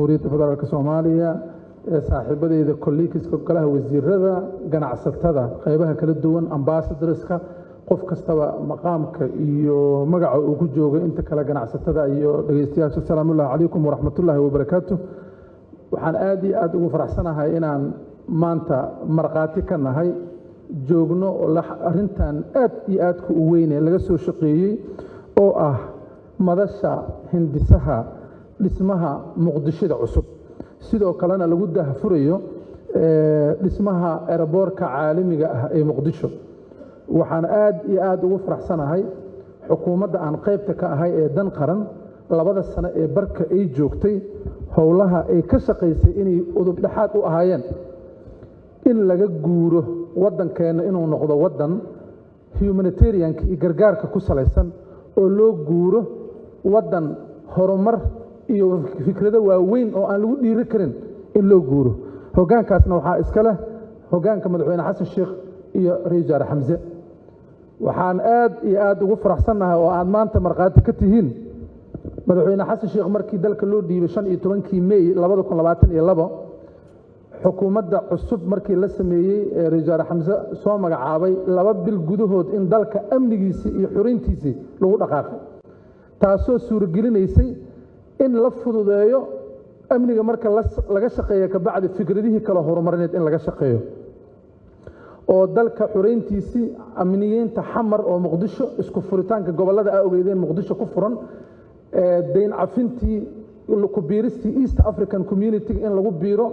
Jamhuuriyadda Federaalka Soomaaliya, saaxiibadeyda colleagueska golaha wasiirada, ganacsatada qaybaha kala duwan, ambassadorska, qof kastaba maqaamka iyo magaca uu ku joogo, inta kale ganacsatada iyo dhegeystayaasha, asalaamullahi calaykum waraxmatullaahi wabarakaatu. Waxaan aad iyo aad ugu faraxsanahay inaan maanta markhaati ka nahay, joogno arrintan aad iyo aadka u weyne laga soo shaqeeyey oo ah madasha hindisaha dhismaha Muqdishada cusub, sidoo kalena lagu dahfurayo dhismaha airportka caalamiga ah ee Muqdisho. Waxaan aad iyo aad ugu faraxsanahay xukuumadda aan qaybta ka ahay ee Dan Qaran, 2da sano ee barka ay joogtay, howlaha ay ka shaqaysay inay udub dhexaad u ahaayeen in laga guuro waddankeenna inuu noqdo waddan humanitarianka iyo gargaarka ku salaysan oo loo guuro waddan horumar iyo fikrado waaweyn oo aan lagu dhiiri karin in loo guuro. Hoggaankaasna waxaa iska leh hoggaanka Madaxweyne Xasan Sheekh iyo Ra-isul Wasaare Xamse. Waxaan aad iyo aad ugu faraxsannahay oo aad maanta markhaati ka tihiin Madaxweyne Xasan Sheekh markii dalka loo dhiibay 15-kii May 2022, xukuumadda cusub markii la sameeyey ee Ra-isul Wasaare Xamse soo magacaabay, 2 bil gudahood in dalka amnigiisii iyo xurintiisii lagu dhaqaaqay, taasoo suuragelinaysay in la fududeeyo amniga. Marka laga shaqeeyo kabacdi, fikradihii kale horumarineed in laga shaqeeyo oo dalka xureyntiisii, amniyeynta Xamar oo Muqdisho, isku furitaanka gobollada aa ogeydeen Muqdisho ku furan, dayn cafintii, ku biiristii East African Community in lagu biiro,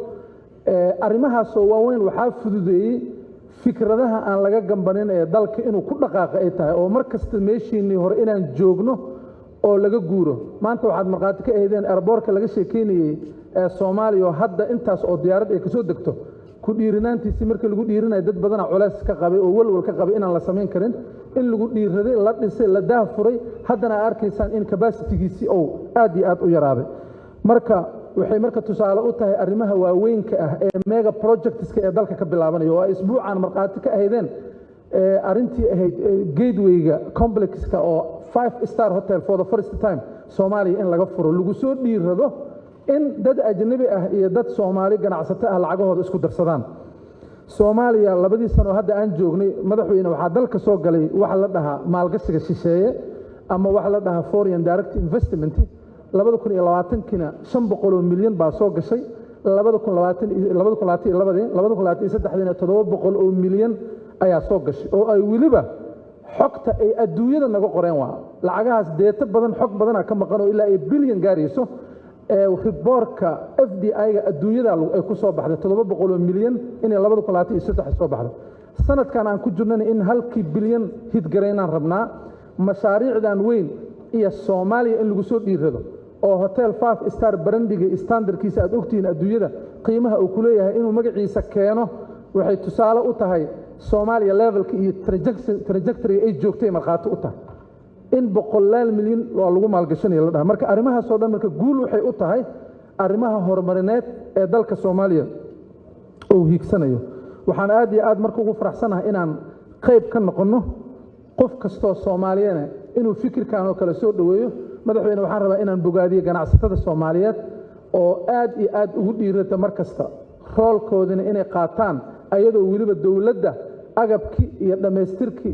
arrimahaasoo waaweyn waxaa fududeeyey fikradaha aan laga gambanin ee dalka inuu ku dhaqaaqa ay tahay oo mar kasta meeshiinnii hore inaan joogno oo laga guuro. Maanta waxaad markhaati ka ahaydeen airportka laga sheekeynayey ee Soomaaliya oo hadda intaas oo diyaarad ay kasoo degto. Ku dhiirinaantiisii markii lagu dhiirinayo, dad badana culays ka qabay oo walwal ka qabay inaan la samayn karin. In lagu dhiiraday, la dhisay, la daahfuray, haddana aa arkaysaan in capacitygiisii uu aad iyo aad u yaraaday. Marka waxay marka tusaale u tahay arrimaha waaweynka ah ee mega projectska ee dalka ka bilaabanaya oo ay isbuucan markhaati ka ahaydeen arrintii ahayd Gatewayga complexka oo five star hotel for the first time Soomaaliya in laga furo, lagu soo dhiirado in dad ajnabi ah iyo dad Soomaali ganacsato ah lacagahooda isku darsadaan. Soomaaliya 2dii sano hadda aan joognay, madaxweyne, waxaa dalka soo galay waxa la dhahaa maalgashiga shisheeye ama waxa la dhahaa foreign direct investment. 2020-kiina 500 oo milyan baa soo gashay, 2020, 2022-dii, 2023-diina 700 oo milyan ayaa soo gashay, oo ay weliba xogta ay adduunyada naga qoreen waa lacagahaas data badan, xog badana ka maqan oo ilaa ay bilyan gaarayso. Reportka FDI-ga adduunyada ay ku soo baxday 700 oo milyan inay 2023 soo baxday. Sanadkan aan ku jirnana in halkii bilyan hit garaynaan rabnaa. Mashaariicdan weyn iyo Soomaaliya in lagu soo dhiirado oo hotel five star brandiga standardkiisa aad ogtihiin adduunyada qiimaha uu ku leeyahay inuu magaciisa keeno, waxay tusaale u tahay Soomaaliya levelka iyo trajectory ay joogtay, markhaati u tahay in boqolaal milyan waa lagu maalgashanaya la dhaha. Marka arrimahaasoo dhan marka guul waxay u tahay arrimaha horumarineed ee dalka Soomaaliya uu hiigsanayo. Waxaan aad iyo aad marka ugu faraxsanahay inaan qayb ka noqonno, qof kastoo Soomaaliyana inuu fikirkan oo kale soo dhoweeyo. Madaxweyne, waxaan rabaa inaan bogaadiyo ganacsatada Soomaaliyeed oo aad iyo aad ugu dhiirata mar kasta rolekoodina inay qaataan, ayadoo weliba dowladda agabkii iyo dhammaystirkii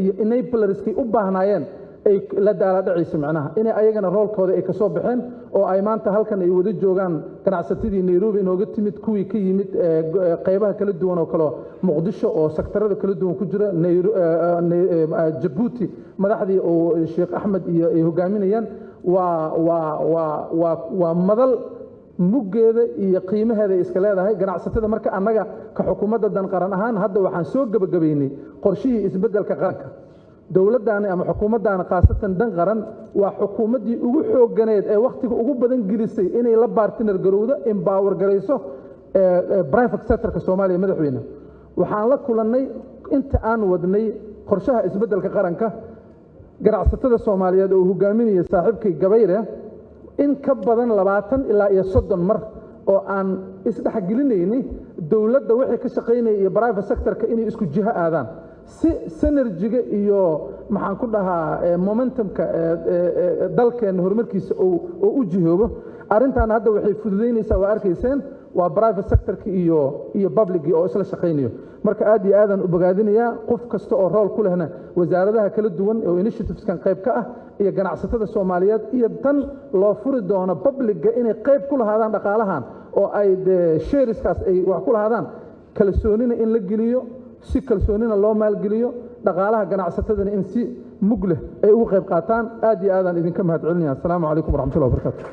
iyo enablerskii u baahnaayeen ay la daaladhacayso, macnaha inay ayagana rolekooda ay kasoo baxeen oo ay maanta halkan ay wada joogaan ganacsatadii Nairobi inooga timid, kuwii ka yimid qaybaha kala duwan oo kale Muqdisho oo sectorada kala duwan ku jira, Jabuuti madaxdii oo Sheekh Axmed iyo ay hogaaminayaan. Waa madal muggeeda iyo qiimaheeda ay iska leedahay ganacsatada. Marka annaga ka xukuumadda Dan Qaran ahaan hadda waxaan soo gebagabaynay qorshihii isbeddelka qaranka. Dowladdaani ama xukuumaddaani, khaasatan Dan Qaran, waa xukuumaddii ugu xoogganeed ee wakhtiga ugu badan gelisay inay la partner garowdo, empower garayso private sectorka Soomaaliya. Madaxweyne, waxaan la kulannay inta aan wadnay qorshaha isbeddelka qaranka ganacsatada Soomaaliyeed oo hogaaminaya saaxiibkay Gabayre in ka badan 20 ilaa iyo 30 mar oo aan isdhexgelinayni dowladda wixii ka shaqaynaya iyo private sectorka inay isku jiho aadaan, si synergyga iyo, maxaan ku dhahaa, momentumka dalkeenna horumarkiisa oo u jihoobo. Arrintan hadda waxay fududaynaysaa, waa arkayseen, waa private sectorki iyo publicii oo isla shaqaynayo. Marka aad iyo aadaan u bogaadinayaa qof kasta oo role ku lehna, wasaaradaha kala duwan oo initiativeskan qayb ka ah iyo ganacsatada Soomaaliyeed iyo tan loo furi doono publicga inay qayb ku lahaadaan dhaqaalahan oo ay dee shareskaas ay wax ku lahaadaan, kalsoonina in la geliyo, si kalsoonina loo maalgeliyo dhaqaalaha, ganacsatadana in si mug leh ay ugu qayb qaataan. Aad iyo aadaan idinka mahad celinaya. Asalaamu calaykum waraxmatullahi wabarakaatu.